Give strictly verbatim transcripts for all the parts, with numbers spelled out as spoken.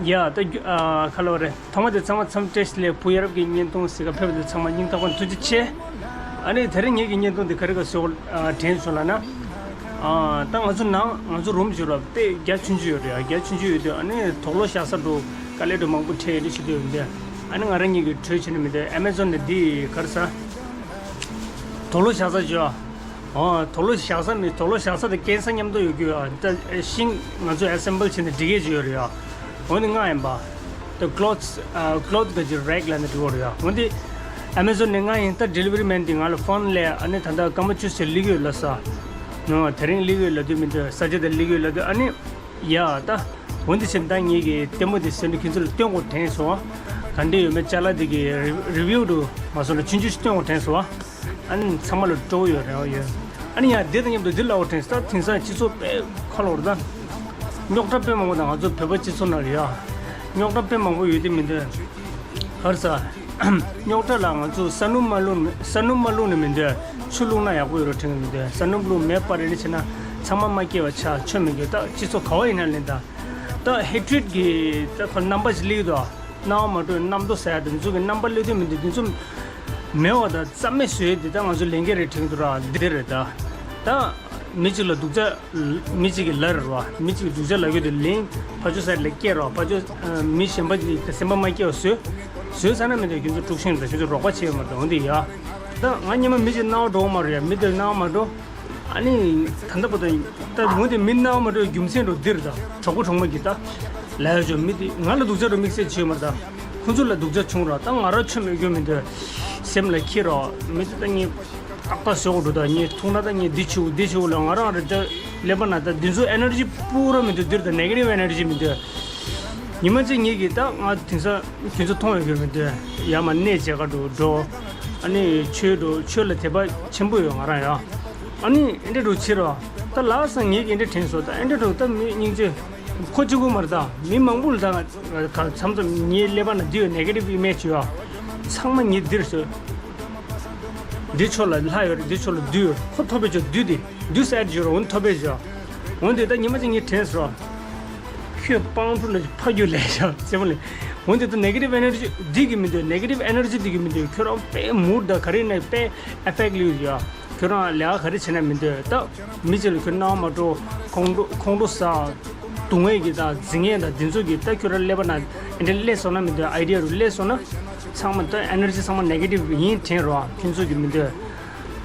ཡ་ད་རྒྱུ་ཨ་ཁ་ལོ་རེད། ཐོག་མ་དེ་ཚང་མ་འཚམས་བཀྲ་ཤིས་བདེ་ལེགས། བུ་ཡ་རབས་ཀྱི་བརྙན་ཐུང་གཟིགས་ག་ཕེབས་པ་དེ་ཚང་མ་སྙིང་ཐག་པ་ནས་ཐུགས་རྗེ་ཆེ། ཨ་ནི་དེ་རིང་ངེད་ཀྱི་བརྙན་ཐུང་དེ་ག་རེ་ག་བཟོ་ཨ་དྲན་བྱུང་ལབ་ན། ཨ་ད་ང་ཚོ་ནང་ང་ཚོ་རུམ་བྱོས་རོགས། དཔེ་རྒྱ་ཆུང་ཆུང་ཡོད་རེད་ཡ། རྒྱ་ཆུང་ཆུང་ཡོད་དུས་ཨ་ནི་དུག་ལོག་བཞག་ས་འགྲོ་དཀའ་ལས་འགྲོ་མང་པོ་འཕྲད་ཡོད་དུས་བྱེད་དུས་ཡོད་འདི། ཨ་ནི་ང་རང་ཉིད་ཀྱི་གྲོས་བྱེད་ནི་མི་འདུག Amazon་ནས་འདི་ག་རེ་ཟ། དུག་ལོག་བཞག་ས་བྱོས། ཨོ་དུག་ལོག་བཞག་ས་མི་དུག་ལོག་བཞག་ས་དེ་སྐྱེལ་ས་མཉམ་དུ་ཡོད་རྒྱུ་ཡོད། ད་ཤིང་ང་ཚོས་ཨེ་སེམ་བལ་བྱས་ནས་སྒྲིག་ཡས་ཅིག་ཡོད་རེད་ཡ། འོ་ནི་ང་ཡིན་པ། ད་clothes ཨ་cloth་ག་ཅིག་rack་ལ་ནི་འགྲིག་གི་རེད་ཡ། འོ་འདི་Amazon་ནས་ང་ཡིན། ད་delivery man་དེ་ང་ལ་phone་ལས་ཨ་ནི་ད་ལྟ་སྐར་མ་བཅུ་ཙམ་སླེབས་ཀྱི་ཡོད་ལབ་ས། ཨོ་དེ་རིང་སླེབས་ཀྱི་ཡོད་ལབ་དུས་མི་འདུག་ས་ཆ་དེ་སླེབས་ཀྱི་ཡོད་ལབ་དུས་ཨ་ནི། ཡ་ད། འོན་ཏེ་སེམས་ད་ངེད་ཀྱི་ལྟད་མོ་དེ་གསན་དུས་ཁྱེད་ཚོ་ལ་སྟོན་དགོས་དྲན་སོང་། ག་འདྲ་ཡོད་མེད་ཅ་ལག་དེ་གི་review་དུ་མ་སོང་ན་ཆུང་ཆུང་ཞིག་སྟོན་དགོས་དྲན་སོང་། ཨ་ནི་ཚང་མ་ལ་སྤྲོ་བོ་ཡོད་རེད་ཡོད། ཨ་ནི་ཡ་འདི་དང་མཉམ་དུ་འདི་ལབ་དགོས་དྲན་སོང་། ད་དེང་སང་སྤྱི་ཚོགས་དཔེ་ཁ་ལོ་རེད་ད། རྙོག་དྲ་དཔེ་མང་པོ་དང་ང་ཚོ་བོད་པ་སྤྱི་ཚོགས་ནང་ལ་ཡ། རྙོག་དྲ་དཔེ་མང་པོ་ཡོད་དེ་མི་འདུག་ག་རེ་ཟ། རྙོག་དྲ་ལ་ང་ཚོ་ས་སྣུམ་མ་བླུགས་ནས་ས་སྣུམ་མ་བླུགས་ནས་མི་འདོད། ཆུ་བླུགས་ན་ཡག་པོ་ཡོད་རེད་དྲན་གི་མི་འདོད། ས་སྣུམ་བླུགས་མེད་པ་རེད་ནི་བྱས་ན་ཚང་མ་མ་སྐྱེས་པ་ཆགས་ཆོ་མི་འགྱོད། ད་སྤྱི་ཚོགས་ག་བ་ཡིན་ན་ལེན་ད། ད་hatred་གི་ད་ཁོ་རྣམ་པ་ཞིག་སླེབས་འདུག་རྣ་བ་མ་འགྲོ་རྣམ་རྟོག་ཟེར་ཡ་དེ་ཚོ་གི་རྣམ་པ་སླེབས་དུས་མི་འདོད། དེ་ཚོ་མེད་པ་ད་རྩ་མེད་བཟོས་དེ་ད་ང་ཚོ་ལས་འགན་རེད་དྲན་གི་འདུག་ར། འདི་རེད་ད། ད། མི་གཅིག་ལ་སྡུག་ཅག་མི་གཅིག་གིས་ལབ་རེད་བ། མི་གཅིག་གིས་སྡུག་ཅག་ལབ་རྒྱུ་དེ་ལན་ཕར་ཕྱོགས་སའིཌ་ལ་སྐྱེལ་རོགས། ཕར་ཕྱོགས་ཨ་མི་གཞན་པ་གི་སེམས་པ་མ་སྐྱིད་པ་བཟོས། བཟོས་ཚར་ན་མི་དེ་ཁྱོད་ཚོ་དཀྲུག་ཤིང་རེད། ཁྱོད་ཚོ་རོགས་པ་བྱས་ཡོད་མ་རེད། འོན་ཏེ་ཡ། ད་ང་སྔོན་མ་མི་གཅིག་སྣང་བ་འགྲོ་གི་མ་རེད་ཡ། མི་དེར་སྣང་བ་མ་འགྲོ། ཨ་ནི་ད་ལྟ་བར་དུ་ད་འོན་ཏེ་མི་སྣང་བ་མ་འགྲོ་བའི་རྒྱུ་མཚན་འགྲོ་འདིར་ད་གྲོགས་པོ་གྲོགས་མོ་གིས་ད་ལབ་ཡོད་ཅོ། མི་དེ་ང་ལ་སྡུག་ཅག་འགྲོ་དམིགས་བསལ་བྱས་ཡོད་མ་རེད། ད་ཁོ་ཚོ་ལ་སྡུག་ཅག་བྱུང་ར། ད་ང་རང་ཆོ་མེད་རྒྱུ་མི་འདུག་སེམས་ལ་འཁྱེར་རོགས། མི་ཚོ་ད་ངས་ཏག་ཏག་ཟེར་དགོས་འགྲོ། ད་ངས་ཐུག་ན་ད་ངས་འདི་བྱེད་དགོས་འདི་བྱེད་དགོས་ལ། ང་རང་རེ་ད་ཀླད་པ་ན་ད་འདི་ཚོ་ཨེ་ནར་ཇི་པུ་ར་མི་འདུག་འདིར་ད་ནེ་གེ་ཊིབ་ཨེ་ནར་ཇི་མི་འདུག་ཉི་མ་གཅིག་ངེད་ཀྱིས་ད་ང་དེང་སང་ཁྱོད་ཚོ་མཐོང་ཡོད་རྒྱུ་མི་འདུག་ཡར་མར་གནས་མཇལ་ཁ་འགྲོ་འགྲོ། ཨ་ནི་ཆོས་འགྲོ། ཆོས་ལ་དད་པ་ཆེན་པོ་ཡོད་ང་རང་ཡ། ཨ་ནི་ཨེ་འདྲ་འགྲོ་ཕྱིར་རོ། ད་ལགས་སང་ངེད་ཀྱིས་ཨེ་འདྲ་དྲན་སོང་། ད་ཨེ་འདྲ་འགྲོ་ད་མི་སྙིང་རྗེ། ཁོ་གཅིག་པུ་མ་རེད་ད། མི་མང་པོ་ལ་ད་ག་མཚམས་མཚམས་ངའི་ཀླད་པ་ན་འདི་ཡོད། ནེ་གེ་ཊིབ་ཨི་མེ་ཇི་ཡོད། ཚང་མ་ངས་འདིར་བཟོས། འདི་ཕྱོགས་ལ་ལྷ་ཡོད་རེད། འདི་ཕྱོགས་ལ་བདུད་ཡོད་རེད། ཁོ་ཐོབ་པའི་ཆོག་བདུད་དེ་བདུད་སེལ་བྱོས་རོགས། འོན་ཐོབ་པའི་ཆོག་འོན་ཏེ་ད་ཉི་མ་གཅིག་ངས་དྲན་སོང་། ཁྱོད་སྤང་ཕྲུག་ལ་ཕ་རྒྱུད་ལས་ཤག་ཅེས་མ་ལས། འོན་ཏེ་ད་ནེ་གེ་ཊིབ་ཨེ་ནར་ཇི་འདི་གི་མི་འདོད། ནེ་གེ་ཊིབ་ཨེ་ནར་ཇི་འདི་གི་མི་འདོད། ཁྱོད་རང་དཔེ་མུར་ད་ག་རེ་ན་དཔེ་ཨེ་ཕེག་ལུས་ཡོད། ཁྱོད་རང་ལས་ཀ་ག་རེ་བྱེད་ན་མི་འདོད། ད་མི་གཅིག་ལ་ཁྱོད་སྣང་བ་མ་འགྲོ། ཁོང་ཁྲོ་ཁོང་ཁྲོ་ཟ། སྡུག་བསྔལ་གྱི་དང་རྫིག་ངན་དང་འདི་ཚོ་གི་ད་ཁྱོད་རང་ཀླད་པ་ན་ཨེ་འདྲ་སླེབས་སོང་ན་མི་འདོད། ཨའི་ཌི་ཡ་རུ་སླེབས་སོང་ན་ཚང་མ་ད་ཨེ་ནར་ཇི་ཚང་མ་ནེ་གེ་ཊིབ་ཡིན་དྲན་རོགས། ཁྱོད་ཚོ་གི་མི་འདོད།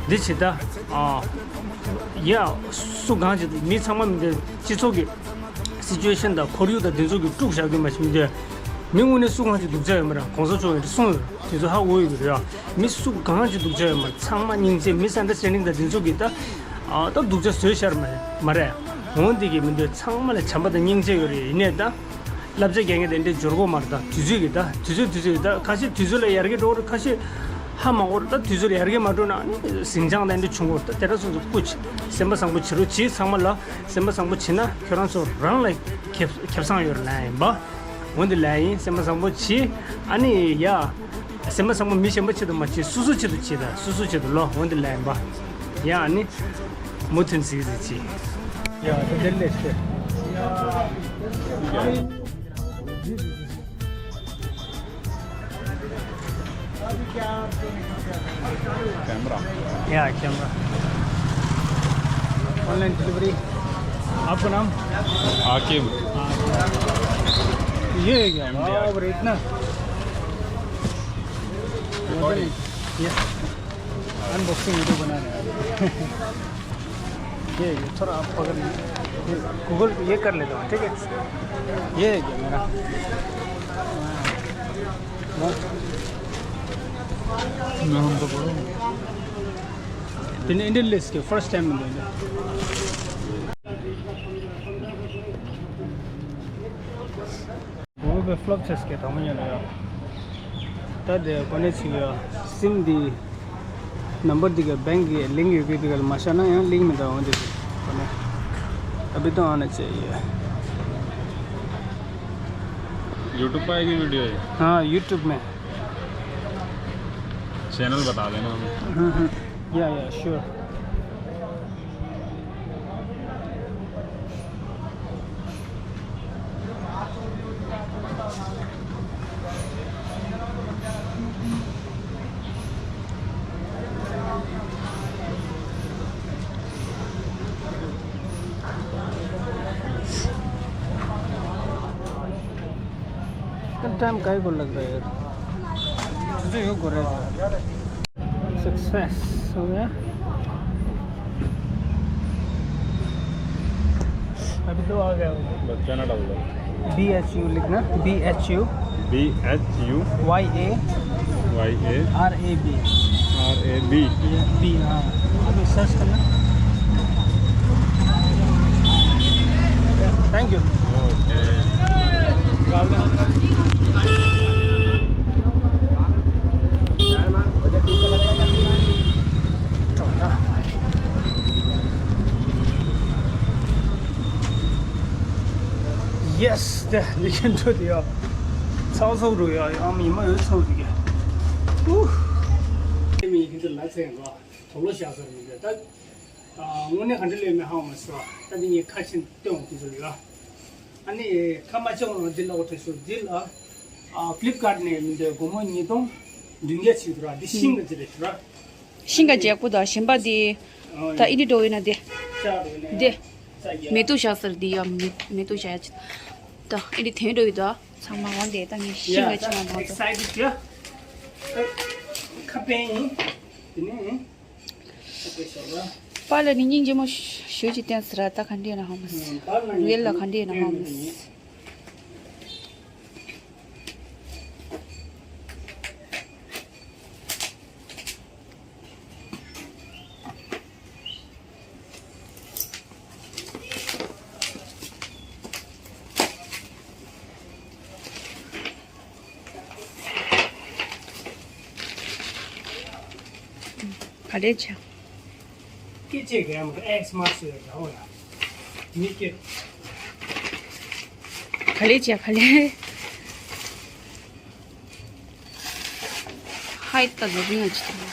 འདི་བྱེད་ད། ཨ། ཡ། སུ་གང་བྱེད་མི་ཚང་མ་མི་འདོད། སྤྱི་ཚོགས་ཀྱི་སི་ཅུ་ཨེ་ཤན་དང་ཁོར་ཡུག་དང་འདི་ཚོ་གི་དཀྲུག་བཞག་རྒྱུ་མ་བྱེད་མི་འདོད། མི་དངོས་གནས་སུ་གང་ཅིག་སྡུག་ཅག་ཡོད་མ་རེད། གོང་ས་མཆོག་ཡིན་གསུངས་ཡོད་རེད། དེ་ཚོ་ཧ་གོ་ཡོད་ཀྱི་རེད་ཡ། མི་སུ་གང་ཅིག་སྡུག་ཅག་ཡོད་མ་རེད། ཚང་མ་སྙིང་རྗེ། མི་སན་ཌར་སི་ཊེན་ཌིང་དང་དེ་ཚོ་གིས་ད། ཨ་ད་སྡུག་ཅག་བཟོས་ཤར་མ་རེད། མ་རེད། འོན་ཏེ་གི་མི་འདོད། ཚང་མ་ལ་བྱམས་པ་དང་སྙིང་རྗེ་ཡོད་རེད། ཡིན་ནའི་ད། བསླབ་བྱ་རྒྱག་མཁན་དེ་འདྲའི་འབྱོར་གོ་མ་རེད་ད། དུས་ཚོད་ཀྱི་ད་དུས་ཚོད་དུས་ཚོད་ཀྱི་ད་ཁ་ཤས་དུས་ཚོད་ལ་ཡར་རྒྱས་འགྲོ་གི་རེད། ཁ་ཤས་ཧ་མ་གོ་རེད། ད་དུས་ཚོད་ལ་ཡར་རྒྱས་མ་འགྲོ་ན་ཨ་ནི་ཟིང་ཆ་དེ་འདྲ་བྱུང་གོ་རེད། ད་དེ་འདྲ་སོང་ཙང་སྐུ་མཁྱེན། སེམས་པ་བཟང་པོ་བྱེད་རོགས་གྱིས། ཚང་མ་ལ་སེམས་པ་བཟང་པོ་བྱེད་ན་ཁྱོད་རང་ཚོ་རང་ལ་ཁེ་ཁེ་བཟང་ཡོད་རེད་ལབ་ཡིན་པ། འོན་ཏེ་ལབ་ཡིན། སེམས་པ་བཟང་པོ་བྱེད། ཨ་ནི་ཡ། སེམས་པ་བཟང་པོ་མི་གཞན་པ་ཆེད་དུ་མ་བྱེད། སོ་སོ་ཆེད་དུ་བྱེད་དང་། སོ་སོ་ཆེད་དུ་ལོ། འོན་ཏེ་ལབ་ཡིན་པ། ཡ་ཨ་ནི། མུ་མཐུད་གཟིགས་གཟིགས་བྱེད། ཡ་དེ་འདྲ་ལས་ཤེས། कैमरा। या, camera. Online delivery. आपका नाम? आकिब। ये है क्या? वाह, इतना। ये अनबॉक्सिंग वीडियो बना रहे हैं। ये, ये थोड़ा आप पकड़ लीजिए। ये गूगल पे ये कर लेता हूँ, ठीक है? ये है क्या मेरा? हाँ। मैं हम तो पढ़ो। तेने इंडियन लेस के फर्स्ट टाइम मिले। Google Pay flop ཆེ་སྐད་དང་མོ་ཉན་ལ་ཡ། ད་དེ་གོ་ནས་ཅིག་ཡ། སིམ་འདི་ནམ་བར་འདི་ག་བེང་གི་ལིང་ཡོད་པའི་འདི་ག་ལ་མ་ཤར་ན་ཡང་ལིང་མི་འདྲ་འོང་འདི་གོ་ནས། अभी तो आना चाहिए। YouTube पे आएगी वीडियो ये? हाँ, YouTube में। चैनल बता देना हमें। हम्म, हम्म। या, या, श्योर। टाइम काय को लग रहा है यार? तुझे यो कर रहा है। सक्सेस हो गया। अभी तो आ गया होगा। बस जाना डाल दो। बी एच यू लिखना। B H U. B H U. Y A. Y A. R A B. R A B. B, हाँ। अभी सर्च करना। Thank you. Yes, དེ་ལི་ཁན་འགྲོ་དེ་ཡ། ཚང་ཚོགས་རུ་ཡ་ཡང་མི་མ་ཡོད་ཚོགས་དེ་ག་ཧུ། དེ་མི་ཁྱེད་ཚོ་ལ་ཚེ་ཡང་གོ་དོགས་ལོ་བཞག་ས་རེད་མི་འདུག་ད། དངོས་གནས་ག་འདྲ་ལས་མི་ཧ་མ་སོ། ད་དེ་ངས་ཁ་ཆེན་སྟོན་འོང་དུས་ཚོད་ཡོད། ཨ་ནི་ཁ་མ་ཆེ་འོང་འདི་ལ་འོ་དེ་ཚོ་འདི་ལ། ཨ་ཕི་ལིབ་ཀར་ནས་མི་འདུག་སྒོར་མོ་ཉིས་སྟོང་བདུན་བརྒྱ་ཆིག་འདུག་ར། འདི་ཤིང་གི་ཅི་རེད་ཤི་ར། ཤིང་གི་རྒྱལ་པོ་དང་གཞན་པ་འདི། ད་ཨི་འདི་འགྲོ་ཡིན་ན་འདི། ཅག་རེད་ནས་འདི། ཅག་ཡ། མེ་ཏོག་བཞག་ས་རེད་འདི་ཡ། མེ་མེ་ཏོག་བཞག་ཡ་ཅི། ད་ཨི་འདི་དེ་འགྲོ་ཡོད་དོ། ཚང་མ་འོང་དེ་ད་ངས་ཤིང་གི་ཅི་མ་འོང་དོ། ཁ་པན་ཡིན། དེ་ནས། པཱ་ལགས་ནི་སྙིང་རྗེ་མོ་ཞུ་ཅིག་བསྟན་ཟེར་ར། ད་ག་འདྲ་ཡིན་ན་ཧ་མ་སི། རེད་ལ་ག་འདྲ་ཡིན་ན་ཧ་མ་སི། ག་ལེ་ཆ། སྐད་ཆ་གས་མ་ཨེགས་མ་སུ་ཡ་ར་འོ་ཡ། མི་སྐད། ག་ལེ་ཆ་ག་ལེ། ཧའི་ད་ལོ་རིང་ང་ཅི་ཐུབ།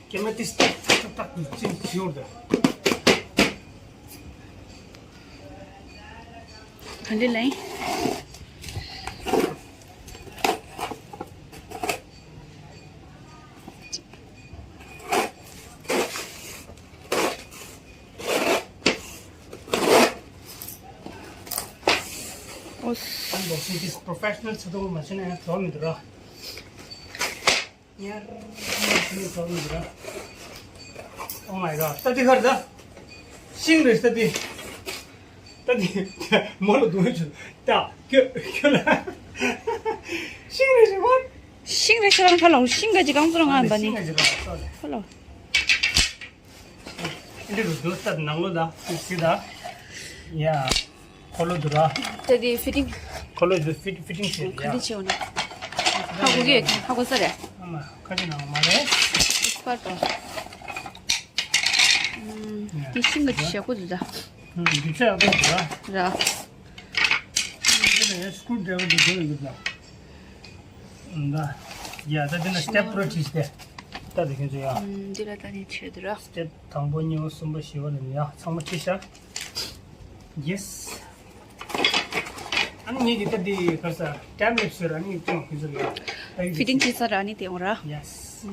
ཀེ་མེ་ཏིས་ཏག་ཏག་ཏག་ཏག་ཏུ་ཅིན་ཤིའོར་ད། ག་འདྲ་ལེན། ཨོ། ཨན་བོག་སིང་ཏིས་པོ་རོ་ཕེ་ཤ་ནལ་ཚ་ཏོ་མ་ཤེས་ན་ཡང་བྲོ་མི་འདུག་ར། ཉར། Oh my god. ད་འདི་ག་རེད་ད། ཤིང་རེད་ད་འདི། ད་འདི། མོ་ལ་སྡུག་ཅུ། ད། ཁྱོད་ཁྱོད་ལ། ཤིང་རེད་ཤི་བ། ཤིང་རེད་ཤི་རང་ཁ་ལོ་ཤིང་ག་ཅི་གང་ཚོ་རང་ང་འབའ་ནི། ཤིང་ག་ཅི་གང་ཚོ་རང་ཁ་ལོ། འདི་རུ་འདུག་ད་ནང་ལོ་ད་སི་ད། ཡ། འཁོར་ལོ་འདུག་ར། ད་དེ་ཕི་ཊིང་། འཁོར་ལོ་འདུག་ཕི་ཕི་ཊིང་བྱས་ག་འདི་བྱེད་འོ་ན། ཧ་གོ་གི་ཧ་གོ་ས་རེད། ཨ་མ་ཁ་ཅིག་ནང་མ་རེད། ཨེགས་པར་ཏོ། ཨུམ། དེ་ཤིང་ག་ཅི་ཞག་པོ་འདུག་ད། ཨུམ། འདི་ཚད་ཡག་པོ་འདུག་ར། ར། འདི་ནས་སྐུ་འདྲ་བོ་འདུག་འདུག་ཡོད་འདུག་ད། ཡ་ད་འདི་ན་སི་ཊེབ་པོ་རོ་ཊིས་ཏེ། ད་དེ་ཁྱོད་ཚོ་ཡ། ཨུམ། འདི་ལ་ད་ནི་ཆེ་འདུག་ར། སི་ཊེབ་དང་པོ་གཉིས་པ་གསུམ་པ་བཞི་པ་ལ་ནི་ཡ་ཚང་མ་ཁྲིད་ཤག་ཡེ་སི། ཨ་ནི་ངེད་ཀྱི་ད་འདི་ག་ས་ཊེབ་ལེཊ་ཟེར་ཨ་ནི་ཅང་ཁུ་ཚུར་ཡ། ཕི་ཊིང་བྱེད་ས་ར་ཨ་ནི་དེ་འོང་ར། ཡེ་སི།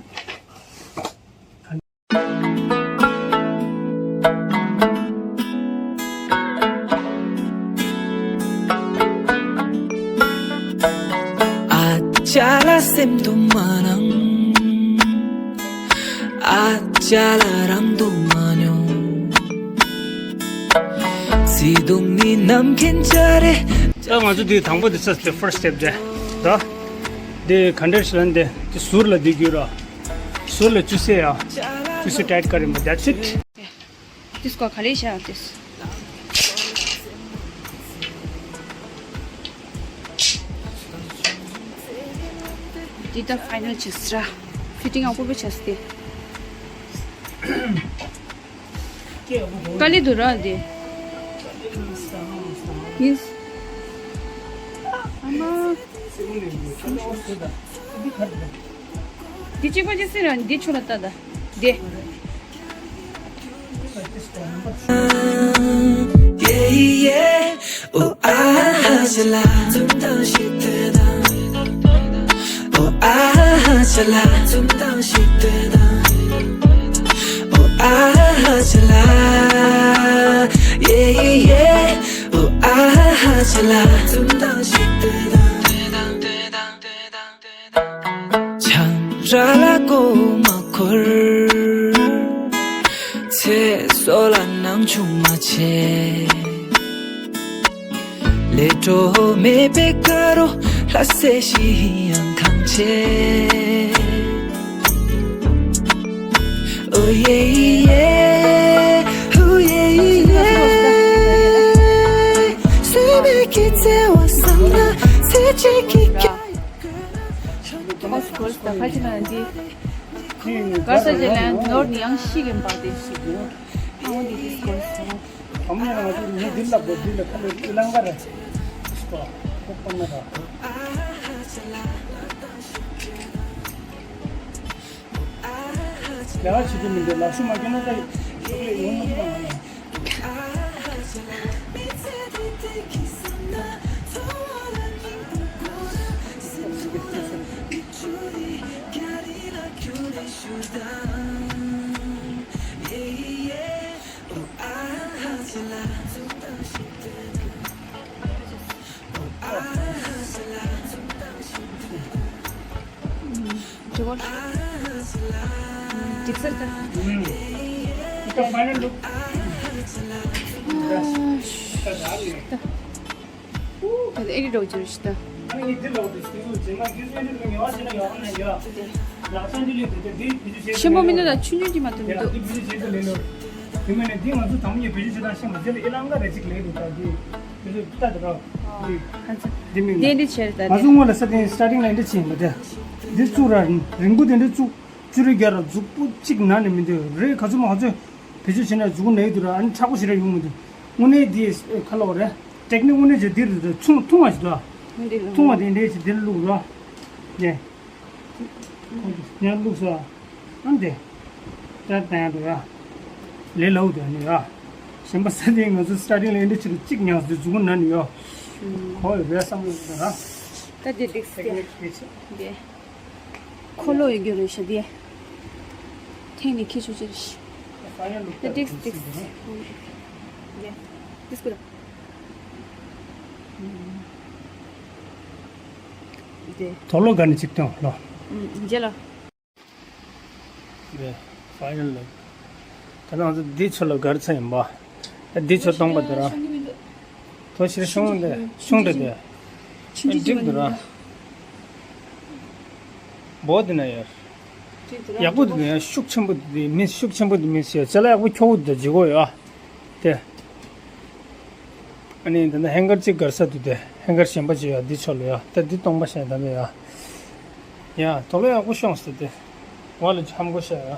ཨ་ཅག་ལ་སེམས་དུ་མ་སྣང་། ཨ་ཅག་ལ་རང་དུ་མ་མྱོང་། བརྩེ་དུང་ནི་ནམ་མཁའི་འཇའ་རེ། ད་ང་ཚོ་འདི་དང་པོ་འདི་ཚ་སི་ཕར་སི་ཊེབ་དེ། ད། འདི་ག་འདྲ་ཞིག་ལ་འདི་འདི་ཟུར་ལ་འདི་རྒྱུ་ར། ཟུར་ལ་བཅུ་སེ་ཡ། བཅུ་སེ་ཊའིཊ་ཀ་རེ་མ། that's it། དེ་སྐོར་ག་ལེ་བྱ་དེ། འདི་ད་ཕའི་ནལ་བྱས་ར། ཕི་ཊིང་ཡག་པོ་བྱས་ཏེ། དཀའ་ལས་འདུག་ར་འདི། ཡིན། ཨ་མ། འདི་གཅིག་པ་ཅིག་སེ་ར་འདི་ཆུ་ལ་ལྟ་ད། འདི། Yeah, yeah. Oh, ah, chala. Oh, ah, chala. Oh, ah, chala. Yeah, ཆང་རག་ལ་མགོ་མ་འཁོར། ཚེ་སྲོག་ལ་སྣང་ཆུང་མ་བྱེད། ལས་འཕྲོ་མེད་པའི་དཀར་རོ་ལྷ་སྲས་ཤི་ཡང་ཁང་ཆེ། ཨོ་ཡེ་ཡེ། ཨོ་ཡེ་ཡེ། སེམས་ཀྱི་བརྩེ་བ་བསམ་ན་ཚེ་གཅིག་གི་ཀྱང་། ཨོ་སྐོལ་ད་ཁ་ཅིག་ན་འདི། གར་ས་ཅེ་ལན་ནོར་ནི་ཡང་ཤི་གིན་པ་དེ་ཤི་གིན། ཨོ་འདི་འདི་སྐོལ་སོང་། ཨ་མ་ང་ཚོ་ཉི་འདི་ལ་བོ་འདི་ལ་ཁ་ལོ་ཨི་ལང་ག་ར། ཁོ་པ་ན་ར། ལས་ཀ་བྱེད་རྒྱུ་མི་འདུག་ལག་ཤུབས་མ་སྐྱོན་ན་ད་ཅོག་ལེ་ཡོང་མི་འདུག་ཨ་མ། འགྲིག་ས་ད། ད་ཕའི་ནལ་ལུག་ད་ཨེ་རི་རོགས་བྱོས་ཤི་ད། ཆེན་པོ་མི་འདུག་ད་ཆུང་ཆུང་ཅིག་མ་གཏོགས་མི་འདུག་འདི་མིན་ནས་འདི་ང་ཚོ་དང་པོ་ཉིད་བེད་སྤྱོད་བྱེད་སྟངས་ཤེས་མ་རྗེས་ལ་ཨི་ལང་ཀ་རེ་ཅིག་ལས་འདུག་ད་འདི་འདི་ཚོ་ལྟ་དུ་རོགས། འདི་འདི་མིན་འདི་འདི་བྱས་ད་ང་ཚོ་སྔོན་ལ་ས་སྟེང་སི་ཊར་ཊིང་ལ་འདི་བྱིན་པ་དེ་འདི་བཙུགས་ར་རིང་པོ་དེ་འདྲ་བཙུགས་བཅུ་རེ་བརྒྱ་ར་མཛུབ་པོ་གཅིག་ན་ནས་མི་འདུག་རེད་ག་ཚོད་མ་ག་ཚོད་བེད་སྤྱོད་བྱས་ན་མཛུབ་གུ་ན་ཡི་འདུག་ར་ཨ་ནི་མཁྲེགས་པོ་ཞེ་དྲག་ཡོང་མི་འདུག་དངོས་གནས་འདི་ཁ་ལོ་རེད་ཊེག་ནིག་དངོས་གནས་ཅིག་འདི་རེད་ཐུང་ཐུང་བ་ཞིག་འདུག་ཨ་ཐུང་བ་དེ་འདྲས་ཅིག་འདིར་བླུགས་ར་ཡེ། ཁོང་གིས་ཉར་བླུགས་སོ། ཨ་འདི། ད་བསྟན་འགྲོ་ཡ། ལས་སླ་བོ་དེ་ནི་ཡ། གཞན་པ་ས་དེ་ང་ཚོ་སི་ཊར་ཊིང་ལ་ཨེ་འདྲ་ཆེ་རུ་གཅིག་ཉར་སོ་མཛུབ་གུ་ན་ནི་ཡ། གོ་ཡོད་པའི་བསམ་བློ་ཞིག་དང་། ད་འདི་འགྲིག་སྟེ། འདི། འཁོར་ལོ་ཡོད་རྒྱུ་རེད་ཤག་འདི། ཐེངས་ནས་ཁྱེར་ཆོག་ཅེས་རེད་ཤག་ད་འགྲིག་འགྲིག་འདི་འགྲིག་སྐུ་དང་། དེ། དོག་ལོ་ག་ནས་གཅིག་སྟོན་ལོ། ཨུམ། རྗེས་ལ། ཡེ། ཕའི་ནལ་ལ། ད་ནང་ཚོ་འདི་ཚོ་ལ་གར་ཚ་ཡིན་པ། ད་འདི་ཚོ་གཏོང་པ་དེ་ར། དོ་ཤི་ར་ཤོང་འདི་ཤོང་འདི་དེ། ཆུང་ཆུང་འགྲིག་འདི་ར། བོ་འདི་ན་ཡར། ཡག་པོ་འདི་ན་ཡར་ཤུགས་ཆེན་པོ་འདི་མི་ཤུགས་ཆེན་པོ་འདི་མི་ཤེས་ཅ་ལག་ཡག་པོ་ཁྱོ་བོ་འདི་འཇིག་གོ་ཡ། དེ། ཨ་ནི་འདི་ན་ཧེང་གར་གཅིག་གར་ས་འདུག་དེ་ཧེང་གར་གཞན་པ་གཅིག་ཡ་འདི་ཆོ་ལ་ཡ་ད་འདི་སྟོང་པ་ཤ་ད་ནི་ཡ། ཡ་དོ་ལོ་ཡག་པོ་ཤོང་སོང་དེ། ང་ལ་ཧམ་གོ་ཤ་ཡ།